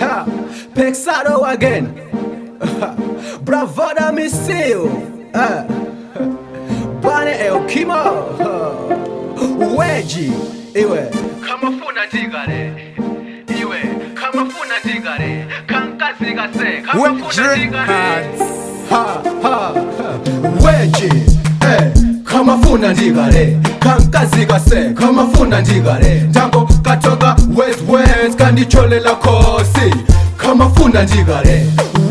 Ha. Pexado again. Bravada missile. Bane El Kimo. Weji. Iwe. Kamafuna ndigale iwe, kamafuna ndigale kankazikase, kamafuna ndigale. Ha ha. Weji. Eh. Kamafuna ndigale. Kankazikase. Kamafuna ndigale. Ntango katoka west west kandicholela khosi. Kamafuna ndigale.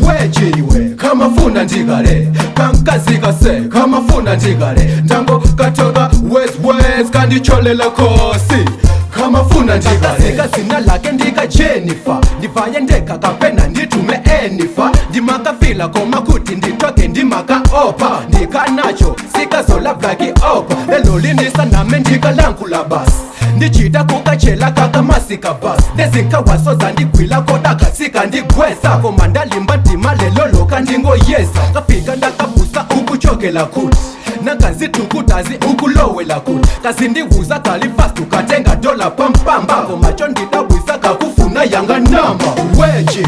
Weji iwe. Kamafuna ndigale. Kankazikase. Kamafuna ndigale. Ntango katoka west west kandicholela khosi. Kamafuna ndigale. Zina lake ndika Jennifer. Ndivaye ndeka kapena nditume enifa. Ndimakafila koma kuti nditoke ndimakaopa. Ndikanacho sikazola blaki opa. Lelo lindisa name ndikalankhula basi. Ndichita kukachela kakamasika basi. Nezinkawaso zandigwila koda kasika ndigwesa. Koma ndalimba ndima lelo loka ndingoyesa. Kafika ndakabusa ukuchokela kuti. Nakazithukutazi ukulowela kuti. Kazindiwuza kalifast ukatenga dola pampamba. Komacho ndidabwisa kakufuna yanga namba. Weji,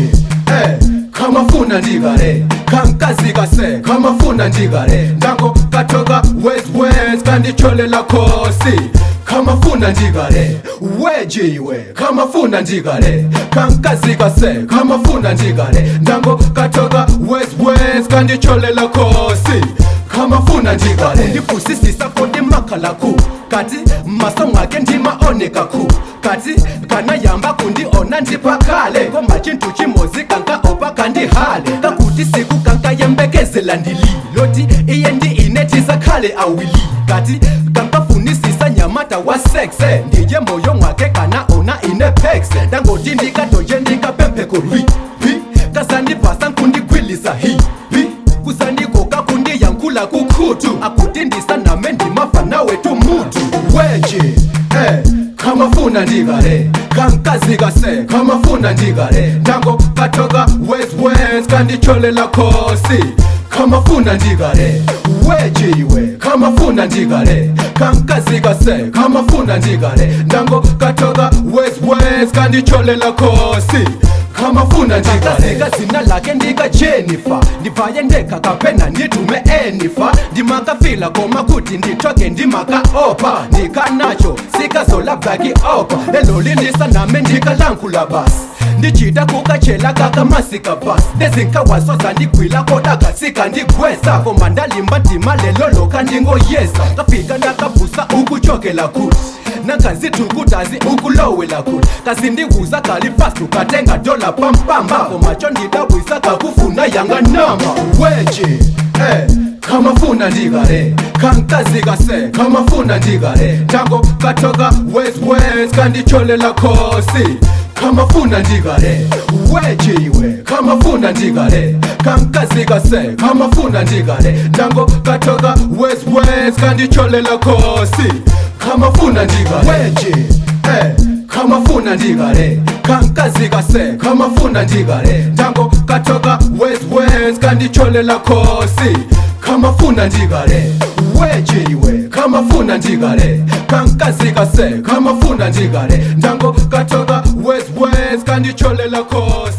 eh. Kamafuna ndigale kankazikase, kamafuna ndigale. Ntango katoka west west kandicholela khosi. Kamafuna ndigale. Weji iwe. Kamafuna ndigale kankazikase, kamafuna ndigale. Ntango katoka west west kandicholela khosi. Kamafuna ndigale. Ndifusisisa kodi makhalaku kati maso mwake ndimaoneka ku kati kanayamba kundiona ndipakale. Koma chinthu chimozi kankaopa kandihale kakuti siku kankayembekezela ndili loti iye ndi ine tisakhale awili kati kankafunisisa nyamata wa sexe ndiye moyo mwake kanaona ine pexe. Ndangoti ndikatoje ndikapempheko rwi pi kasandibvasa nkundigwilisa hi pi kusandikoka kundiyankula kukhutu akuti ndisaname ndimafana wetu mutu. Weji eh. Kamafuna ndigale kankazikase, kamafuna ndigale. Ntango katoka west west kandicholela khosi. Kamafuna ndigale. Weji iwe. Kamafuna ndigale kankazikase, kamafuna ndigale. Ntango katoka west west kandicholela khosi. Kamafuna ndigale. Zina lake ndika Jennifer. Ndivaye ndeka kapena nditume enifa. Ndimakafila koma kuti nditoke ndimakaopa. Ndikanacho sikazola blaki opa. Lelo lindisa name ndikalankhula basi. Ndichita kukachela kakamasika basi. Nezinkawaso zandigwila koda kasika ndigwesa. Koma ndalimba ndima lelo loka ndingoyesa. Kafika ndakabusa ukuchokela kuti. Nakazithukutazi ukulowela kuti. Kazindiwuza kalifast ukatenga dola pampamba. Komacho ndidabwisa kakufuna yanga namba. Weji eh. Kamafuna ndigale kankazikase, kamafuna ndigale. Ntango katoka west west kandicholela khosi. Kamafuna ndigale. Weji iwe. Kamafuna ndigale kankazikase, kamafuna ndigale. Ntango katoka west west kandicholela khosi. Kamafuna ndigale. Weji eh. Kamafuna ndigale kankazikase, kamafuna ndigale. Ntango katoka west west kandicholela khosi. Kamafuna ndigale. Weji iwe. Kamafuna ndigale kankazikase, kamafuna ndigale. Ntango katoka west west kandicholela khosi.